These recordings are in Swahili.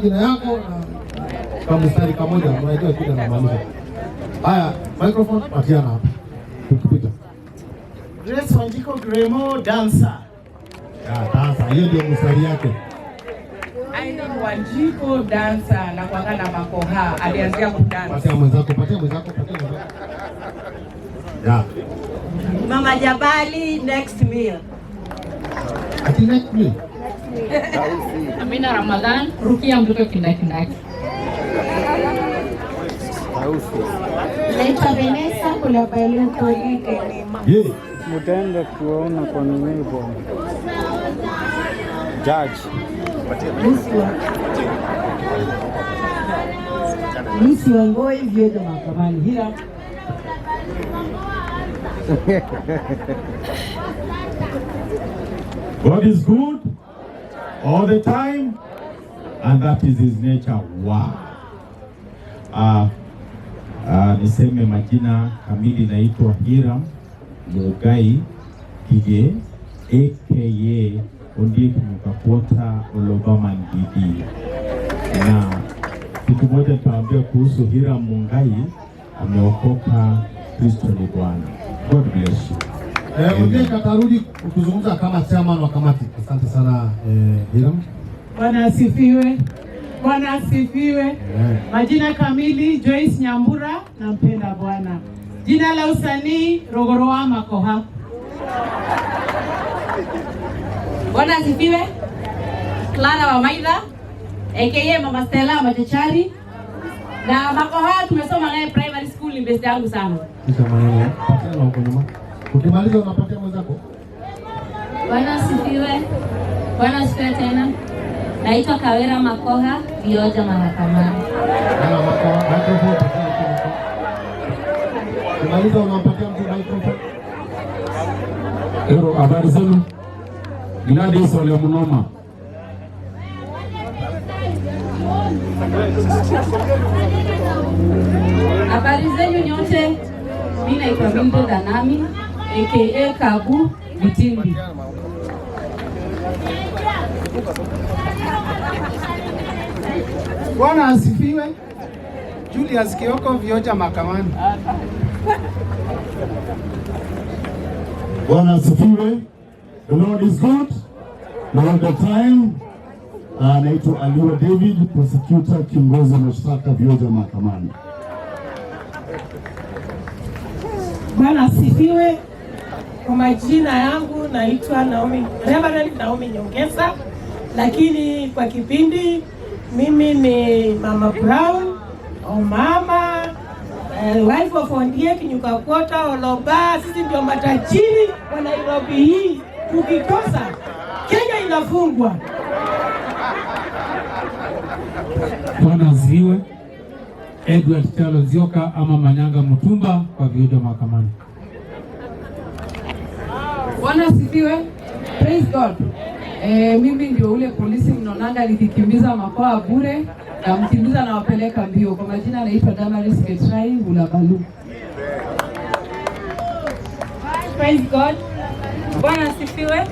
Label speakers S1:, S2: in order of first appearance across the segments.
S1: Jina yako na kama mstari kamoja, unajua kile namaanisha. Haya, microphone patiana hapa. Tukipita.
S2: Grace Wanjiku Gremo, dancer.
S1: Ya, sasa hiyo ndio mstari yake.
S3: Aileen Wanjiku, dancer na kuanga na Makoha, alianzia kudance.
S1: Patia mwenzako, patia mwenzako, patia mwenzako. Ya.
S4: Mama Jabali, next meal.
S1: Ati next meal.
S5: Amina Ramadhan, Rukia mtoto kindakindaki.
S6: Naitwa Vanessa Kulabaluko.
S1: Ye.
S7: Mutaenda kuona kwa nini bwana. Judge.
S8: Lucy Wangoi, Vioja mahakamani. Hila
S9: God is good all the time, and that is his nature. Wow. Niseme majina kamili, naitwa Hiram Mugai Kige aka Ondiek Nyukakwota Olobama Ngidi. Na kitu moja nitawaambia kuhusu Hiram Mungai, ameokoka. Kristo ni Bwana. God bless you.
S1: Ondiek atarudi kuzungumza kama chairman wa kamati. Asante sana, Hiram.
S3: Bwana asifiwe. Bwana asifiwe. Majina kamili Joyce Nyambura, nampenda Bwana. Jina la usanii Rogoroa Makoha.
S5: Bwana asifiwe. Clara Wamaitha aka Mama Stella Machachari na Makoha tumesoma naye primary school, ni best yangu sana.
S1: Kisha maneno. Patia na huko nyuma. Ukimaliza unapatia mwenzako.
S6: Bwana asifiwe. Bwana asifiwe tena. Naitwa Kawera Makoha, Vioja mahakamani.
S1: Haya, microphone patia huko. Ukimaliza unampatia mtu microphone.
S9: Ero, habari zenu? Gladys Ole Munoma.
S5: Habari zenu nyote, mimi naitwa Mildred Anami aka Kabu Vitimbi.
S2: Bwana asifiwe. Julius Kioko, Vioja mahakamani.
S9: Bwana asifiwe. The Lord is good all the time. Anaitwa Aliwa David, prosecutor, kiongozi wa mashtaka Vioja mahakamani.
S3: Bwana asifiwe. Kwa majina yangu naitwa Naomi, Reverend Naomi Nyongesa, lakini kwa kipindi mimi ni Mama Brown, Omama, wife of Ondiek Nyukakwota Oloba. Sisi ndio matajiri wa Nairobi hii, tukikosa Kenya inafungwa.
S10: Bwana asifiwe. Edward Charles Nzioka ama Manyanga Mutumba kwa Vioja mahakamani.
S3: Bwana asifiwe. Praise God. Mimi ndio ule polisi mnaonanga nikikimbiza Makoha bure na mkimbiza na wapeleka mbio. Kwa majina anaitwa Damaris Ketrai Ulabalu.
S5: Praise God. Bwana asifiwe.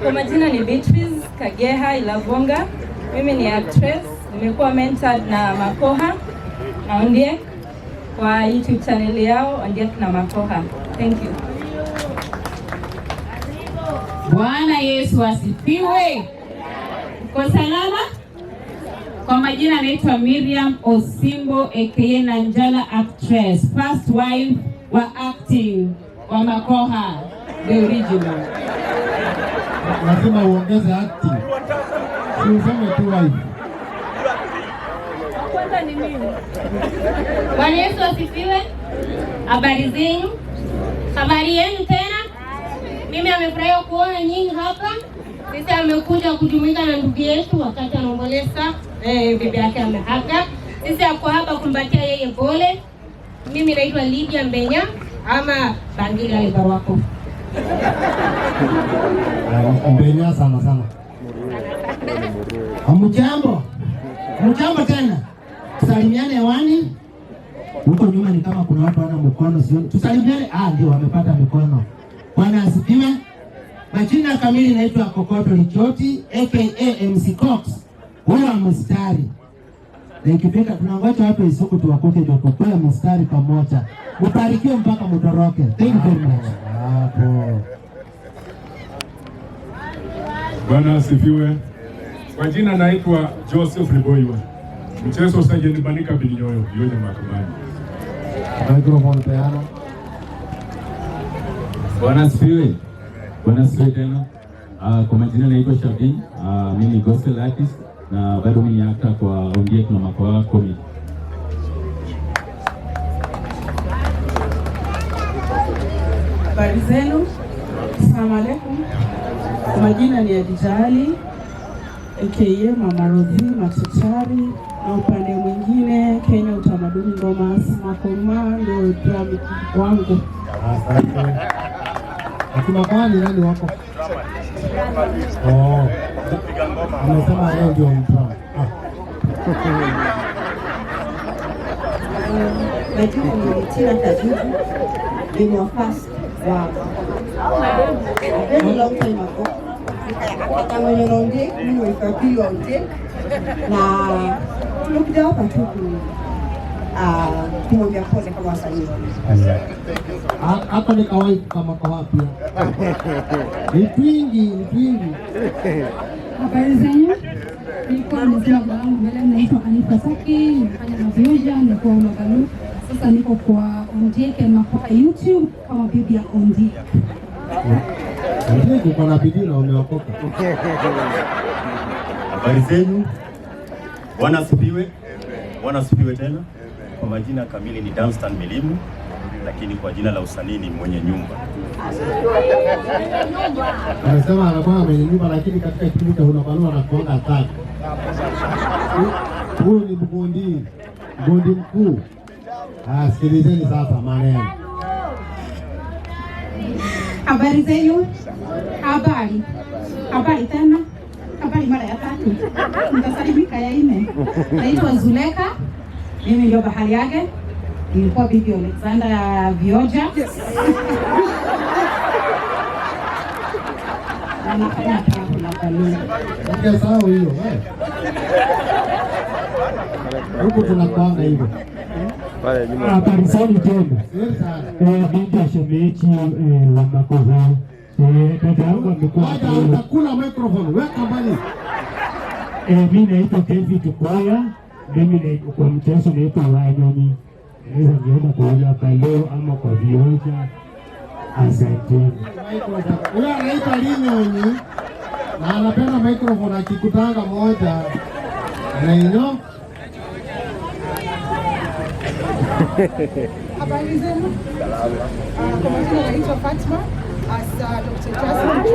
S5: Kwa majina ni Beatrice Kageha Ilavonga. Mimi ni actress, nimekuwa mentored na Makoha na Ondiek kwa YouTube channel yao Ondiek na Makoha. Thank you.
S6: Bwana Yesu asifiwe. Uko salama? Kwa majina naitwa Miriam Osimbo aka Nanjala actress, first wife wa acting wa Makoha, the original.
S1: Lazima uongeze acting. Si useme tu wife.
S5: Kwanza ni mimi.
S6: Bwana Yesu asifiwe. Habari zenu? Habari yenu tena? Mimi amefurahia kuona nyinyi hapa. Sisi amekuja kujumuika na ndugu yetu wakati anaomboleza bibi yake ameaga. Sisi ako hapa kumpatia yeye pole. Mimi naitwa Lydia Mbenya ama Bangili Alibarwako.
S1: Mbenya sana sana.
S8: Hamjambo? Hamjambo tena. Tusalimiane hewani. Huko nyuma ni kama kuna watu wana mkono, sioni. Tusalimiane. Ndio wamepata mikono. Bwana asifiwe. Majina kamili naitwa Kokoto Lichoti aka MC Cox. Huyo wa mstari. Na ikifika tunangoja watu Isuku tuwakute ndio tupewe mstari pamoja. Mbarikiwe mpaka mtoroke. Thank you very much.
S1: Hapo.
S11: Bwana asifiwe. Kwa jina naitwa Joseph Liboiwa, mchezo Sajeni Banika Bilinyoyo, Vioja Mahakamani.
S1: Microphone peana.
S12: Bwana asifiwe. Bwana asifiwe tena. Kwa majina naitwa Shabin. Mimi ni gospel artist na bado mimi ni actor kwa Ondiek na Makoha Comedy.
S3: Habari zenu, asalamu alaikum. Kwa majina ni Adija Ali aka Mama Rozi Machachari, na upande mwingine Kenya Utamaduni Ngoma Makoma ndio drum wangu.
S1: Asante. Akina kwani nani wako? Oh. Amesema leo ndio mtaa. Ah.
S4: Majina ni Tina Kajuju. Ni wa first wa a very long time ago. Akatangonyera Ondiek, mimi ni pili wa Ondiek na tumekuja hapa tu kumwambia pole kama wasanii.
S1: Hapa ni kawaida kama kwa pia. Ni twingi, ni twingi.
S13: Habari zenyu, nilikuwa nimesema bwana wangu mbele, naitwa Anifa Saki, nimefanya Mavioja, nilikuwa Ulagalu, sasa niko kwa Ondiek and Makoha YouTube kama bibi ya Ondiek.
S1: Ondiek uko na bidii na umeokoka.
S14: Habari zenu, Bwana asifiwe. Bwana asifiwe tena. Kwa majina kamili ni Danstan Milimu, lakini kwa jina la usanii ni mwenye nyumba.
S1: Amesema anakuwa mwenye nyumba, lakini katika kipindi cha Hullabaloo anakuanga hatari. Huyu ni mgondi, mgondi mkuu. Ah, sikilizeni sasa maneno.
S13: Habari zenu, habari, habari tena, habari mara ya tatu, nitasalimika ya nne. Naitwa Zuleka, mimi ndio bahari yake, nilikuwa bibi Alexander Vioja. Na nafanya pia Hullabaloo.
S1: Okay, sawa hiyo. Eh. Huku tunakuanga hivyo.
S15: Habari zenu tena. Naitwa shemeji wa Makoha. Dada yangu amekuwa
S1: Wacha utakula microphone, weka mbali.
S15: Mimi naitwa David Kwaya. Mimi kwa mchezo naitwa Wanyonyi. Naweza niona kwa Hullabaloo ama kwa Vioja. Asanteni.
S1: Huyo anaitwa Linyonyi na anapenda microphone, akikutanga moja anainyo.
S2: Habari zenu. Kwa majina naitwa Fatma as Dr. Jasmine.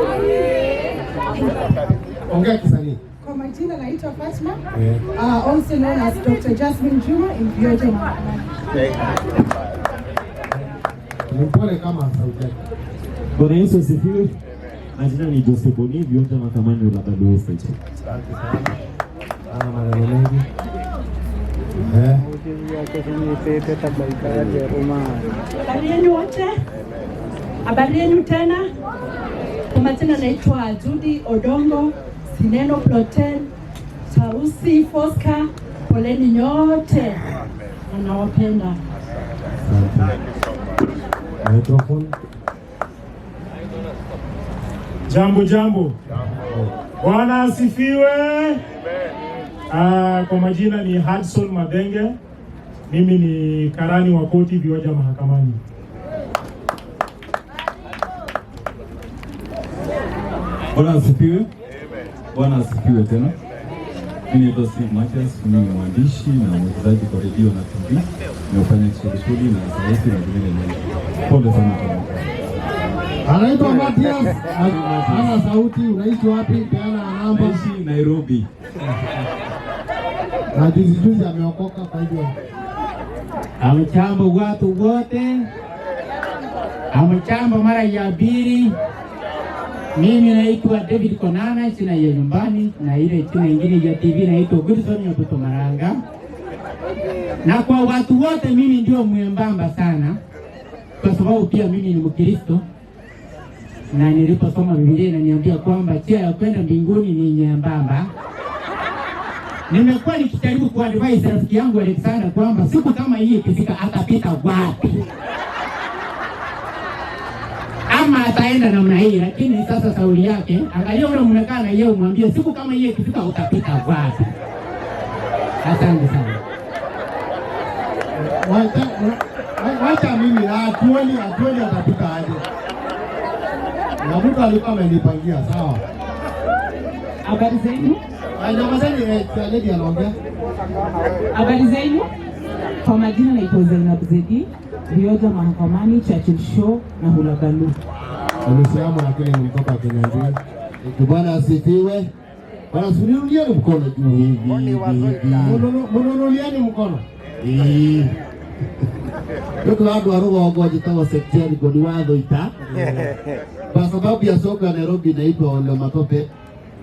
S1: Ongea kisanii.
S2: Kwa majina naitwa Fatma,
S1: Eh.
S2: also known as Dr. Jasmine Juma in Vioja Mahakamani.
S1: Ni mpole kama sauti yake.
S16: Bwana Yesu asifiwe. Majina ni Joseph Boni, Vioja Mahakamani, Hullabaloo Estate.
S1: Asante sana. Ana maneno mengi. Eh.
S4: Habari yenu wote, habari yenu tena. Kwa majina naitwa Judy Odongo, Sineno Ploten, Tausi Foska, poleni nyote na nawapenda.
S1: Microphone.
S17: Jambo jambo. Bwana asifiwe. Kwa majina ni Hudson Mabenge. Mimi ni karani wa koti Vioja Mahakamani.
S12: Bwana asifiwe. Bwana asifiwe tena. Mimi naitwa Steve Matias, mimi ni mwandishi na mwigizaji kwa redio na TV. Nimefanya Kiswahili na sauti na vingine mengi. Pole sana kwa
S1: Anaitwa Matias, ana sauti. Unaishi wapi? Peana namba.
S12: Naishi Nairobi.
S1: Na juzi juzi ameokoka, kwa hivyo
S8: Hamjambo watu wote, hamjambo mara ya pili. Mimi naitwa David Konana, jina ya nyumbani, na ile jina ingine ya TV naitwa Wilson Nyototo Maranga. Na kwa watu wote mimi ndio mwembamba sana, kwa sababu pia mimi ni Mkristo, na niliposoma Biblia inaniambia kwamba njia ya kwenda mbinguni ni nyembamba. Nimekuwa nikijaribu kuadvise rafiki yangu Alexander kwamba siku kama hii ikifika atapita wapi ama ataenda namna hii, lakini sasa sauli yake, angalia ule mmekaa na yeye, umwambie siku kama hii ikifika utapita wapi. Asante sana.
S1: Wacha mimi atuoni atapita aje. Na mtu alikuwa amenipangia sawa.
S3: Habari zenu?
S1: Nyamazeni, lady anaongea.
S3: Habari zenu? Kwa majina naitwa Zainab Zedi, Rioja Mahakamani, Churchill Show na Hulabalu.
S1: Nimesiamu lakini ni mtoto wa Kinyanjui.
S9: Bwana asifiwe. Bwana sinunulieni mkono juu hivi hivi.
S1: Mnunulieni mkono.
S9: Eh. Ndio watu wa Rugongo njitagwo Secretary Ngoni wa Thuita. Kwa sababu ya soko ya Nairobi inaitwa Ole Matope.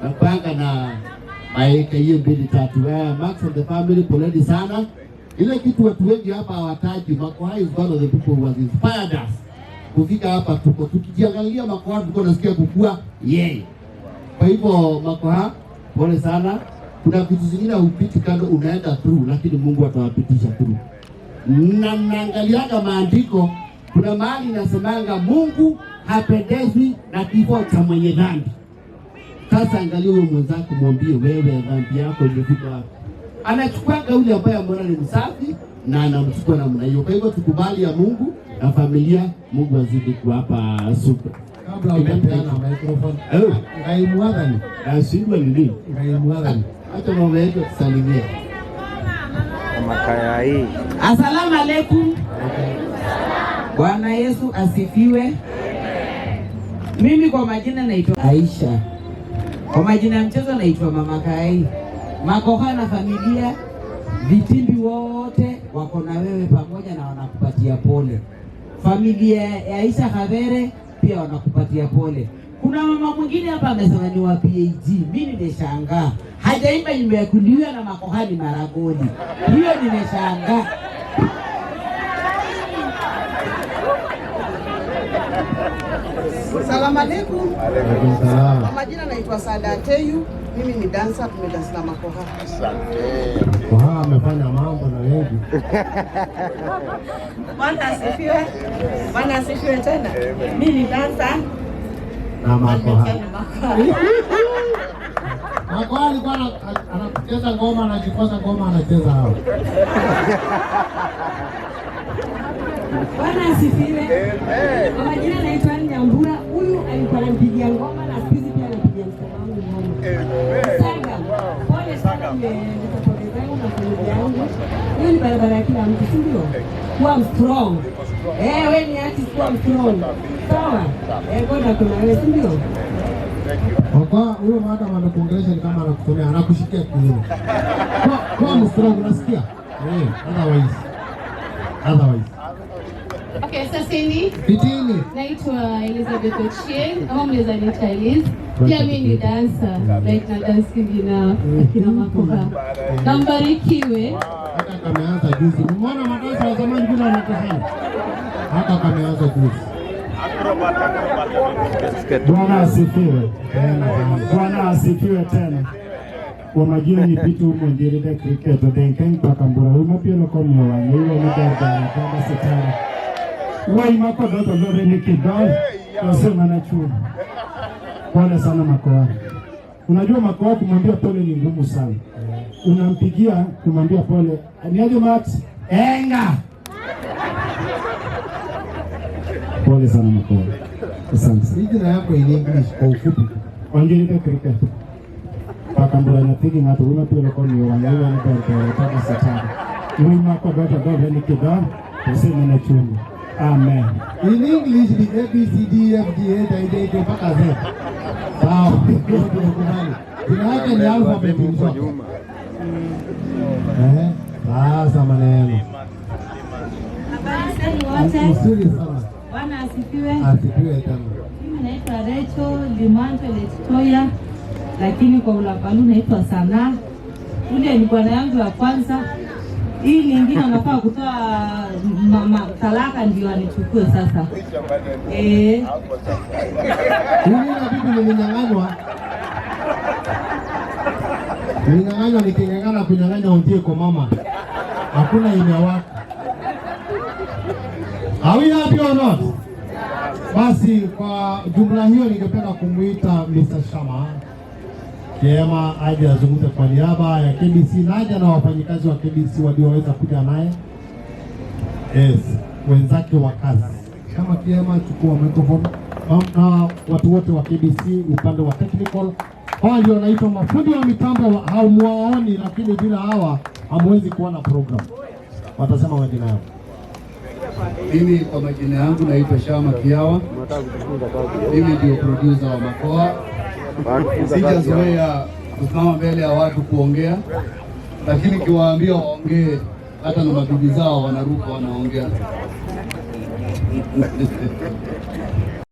S9: Napanga na maeka hiyo mbili tatu. Max and the family, poleni sana. Ile kitu watu wengi hapa hawataji, Makoha is one of the people who has inspired us. Kufika hapa tuko tukijiangalia Makoha tulikuwa tunasikia kukua yeye. Kwa hivyo Makoha, pole sana. Kuna vitu zingine hupiti kando, unaenda through, lakini Mungu atawapitisha through. Na naangaliaga maandiko, kuna mahali inasemanga Mungu hapendezwi na kifo cha mwenye dhambi. Sasa angalia huyo mwenzako, mwambie wewe dhambi yako imefika wapi. Anachukuaga yule ambaye ameona ni msafi na anamchukua namna hiyo. Kwa hivyo tukubali ya Mungu na familia, Mungu azidi kuwapa subra.
S1: Kabla hujapeana microphone. Ngai mwathani.
S9: Nashindwa ni nini?
S1: Ngai mwathani.
S9: Acha mama yetu atusalimie.
S7: Makaya hii.
S18: Asalamu alaikum. Bwana Yesu asifiwe. Mimi kwa majina naitwa Aisha. Kwa majina ya mchezo naitwa Mama Kai. Makoha na familia vitimbi wote wako na wewe pamoja na wanakupatia pole. Familia ya Aisha Khavere pia wanakupatia pole. Kuna mama mwingine hapa amesema ni wa PAG. Mimi nimeshangaa. Hajaimba nyimbo ya kuliwa na makohani Maragoli. Hiyo nimeshangaa.
S2: Salamu alaikum.
S1: Alaikum salam.
S2: Kwa majina naitwa Sada Teyu. Mimi ni dancer, tumedansi na Makoha.
S1: Makoha amefanya mambo na wengi.
S4: Bwana asifiwe. Bwana asifiwe tena. Mimi ni dancer
S1: na Makoha.
S4: Makoha.
S1: Makoha alikuwa anacheza ngoma, anajikosa ngoma, anacheza hao.
S3: Bwana asifiwe. Kwa majina naitwa Nyambura. Huyu alikuwa anampigia ngoma na siku hizi pia anapigia msichana wangu ngoma. Saga. Pole sana nimepoteza zangu na familia yangu. Hiyo ni barabara ya kila mtu, si ndio? Kuwa strong. Wewe ni artist, kuwa strong. Sawa? God kuna wewe, si ndio?
S1: Kwa huyo madam amekuongelesha ni kama anakusomea, anakushikia kiuno. Kwa strong, unasikia? Otherwise. Otherwise.
S19: Okay, sasa ni
S1: Bitini.
S19: Naitwa Elizabeth Ochieng ama mnaweza niita Eliz. Pia mimi ni dancer, like na dancing na kina Makoha. Na mbarikiwe.
S1: Hata kameanza juzi. Umeona madansa wa zamani vile wanatofana. Hata kameanza juzi.
S17: Bwana asifiwe. Bwana asifiwe tena. Kwa majina ni Pitu Monjerida Cricket Odenken Pakambura Wima Pielo Komyo Wanyewe ni Dardara Kama Sitara. Wai mako doto lore ni kidol tunasema na chuma. Pole sana Makoha. Unajua Makoha kumwambia pole ni ngumu sana. Unampigia kumwambia pole. Niaje Max? Enga. Pole sana Makoha. Asante.
S1: Jina yako in English kwa ufupi.
S17: Wangelita cricket. Pakambura nyathigi ng'ato wima pielo komiyo wang'e iwe ni ber ber kaka satan. Wai mako dhoot adhodha ni kidol to na chungo. Amen.
S1: In English ni A B C D F G H I J K mpaka Z. Sawa. Tumekubali. Jina yake ni alphabet in short. Sasa maneno.
S5: Habari zenu wote.
S1: Mzuri sana.
S5: Bwana asifiwe.
S1: Asifiwe tena.
S5: Mimi naitwa Rachel Limanto Letitoya, lakini kwa Ulabalu naitwa Sanaa. Ule ni bwana yangu wa kwanza. Hii nyingine anafaa kutoa mama talaka ndio anichukue sasa.
S1: Huyu na bibi nilinyang'anywa. Nilinyang'anywa niking'ang'ana kunyang'anya Ondieko mama. Hakuna imewaka. Are we happy or not? Basi kwa jumla hiyo ningependa kumuita Mr. Shama Kiema aje azungumze kwa niaba ya KBC na aje na wafanyikazi wa KBC walioweza kuja naye. Yes, wenzake wa kazi. Shama Kiema, chukua microphone. Na watu wote wa KBC upande wa technical, hawa ndio wanaitwa mafundi wa mitambo, hamuwaoni, lakini bila hawa hamwezi kuona program. Watasema majina yao.
S20: Mimi kwa majina yangu naitwa Shama Kiawa. Mimi ndio producer wa Makoha. Sijazoea kusimama mbele ya watu kuongea, lakini kiwaambia waongee, hata na mabibi zao wanaruka wanaongea.